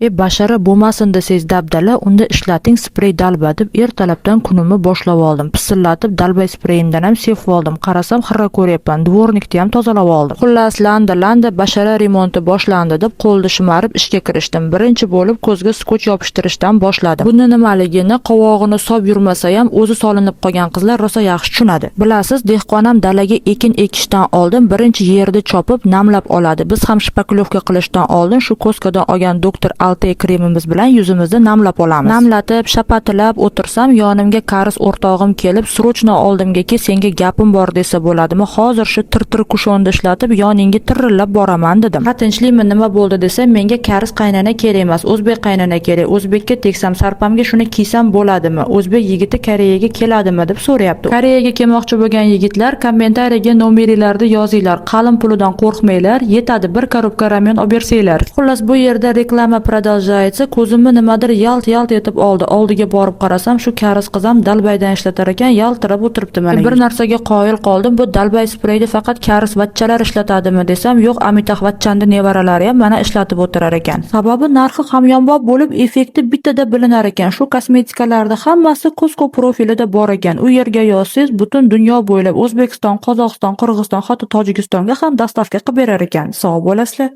E, bashara bo'lmasin desangiz dabdala, unda ishlating sprey "Dalba" deb ertalabdan kunimni boshlab oldim. Pisillatib "Dalba" spreyimdan ham sepib oldim. Qarasam, xirra ko'ryapman. Дворник ni ham tozalab oldim. Xullas, landa landa bashara remonti boshlandi deb qo'lni shimarib ishga kirishdim. Birinchi bo'lib ko'zga skoch yopishtirishdan boshladim. Buni nimaligini qovog'ini solib yurmasa ham, o'zi solinib qolgan qizlar rosa yaxshi tushunadi. Bilasiz, dehqon ham dalaga ekin ekishdan oldin birinchi yerni chopib namlab oladi. Biz ham шпаклёвка qilishdan oldin shu Costcodan olgan Doktor Altay kremimiz bilan yuzimizni namlab olamiz. Namlatib, shapatilab o'tirsam, yonimga koreys o'rtog'im kelib, "Срочно oldimga kel, senga gapim bor" desa bo'ladimi? "Hozir shu tir-tir kushonni ishlatib, yoningga tirillab boraman" dedim. "Ha, tinchlikmi, nima bo'ldi?" desam, "Menga koreys qaynona kerak emas, o'zbek qaynona kerak. O'zbekka tegsam, sarpamga shuni kiysam bo'ladimi? O'zbek yigiti Koreyaga keladimi?" deb so'rayapti. Koreyaga kelmoqchi bo'lgan yigitlar, kommentariyaga nomeringlarni yozinglar. Qalin pulidan qo'rqmanglar, yetadi bir korobka ramyon olib bersanglar. Xullas, bu yerda reklama продолжается. Ko'zimni nimadir yalt-yalt etib oldi. Oldiga borib qarasam, shu koreys qiz ham "Dalbaydan" ishlatar ekan, yaltirab o'tiribdi mana. Bir narsaga qoyil qoldim. Bu "Dalbay" spreyni faqat koreys vachchalar ishlatadimi desam, yo'q, Amitabh Bachchanni nevaralari ham mana ishlatib o'tirar ekan. Sababi narxi hamyonbop bo'lib, effekti bittada bilinar ekan. Shu kosmetikalarni hammasi Costco profilida bor ekan. U yerga yozsangiz, butun dunyo bo'ylab O'zbekiston, Qozog'iston, Qirg'iziston, hatto Tojikistonga ham доставка qilib berar ekan. Sog' bo'lasizlar.